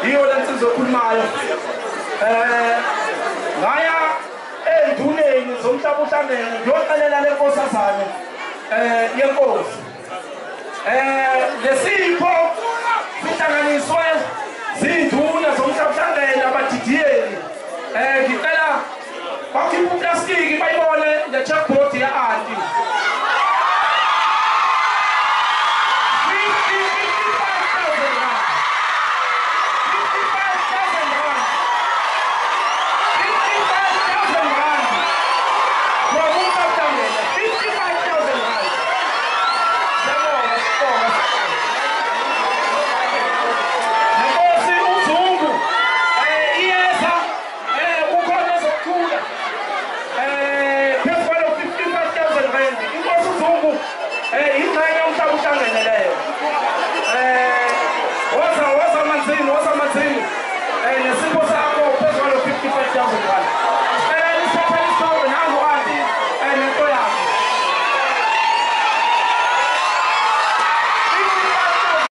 Yiyo le nsizwa ekhulumayo. Ngaya enduneni zomhlaba uhlangene ngiyoxelela le nkosazane yenkosi. Lesipho sihlanganiswe zinduna zomhlaba uhlangene abadidiyeli. Ngicela bakhiphe uplastiki bayibone le checkboard ye-anti. 55,000 rand. 55,000 rand.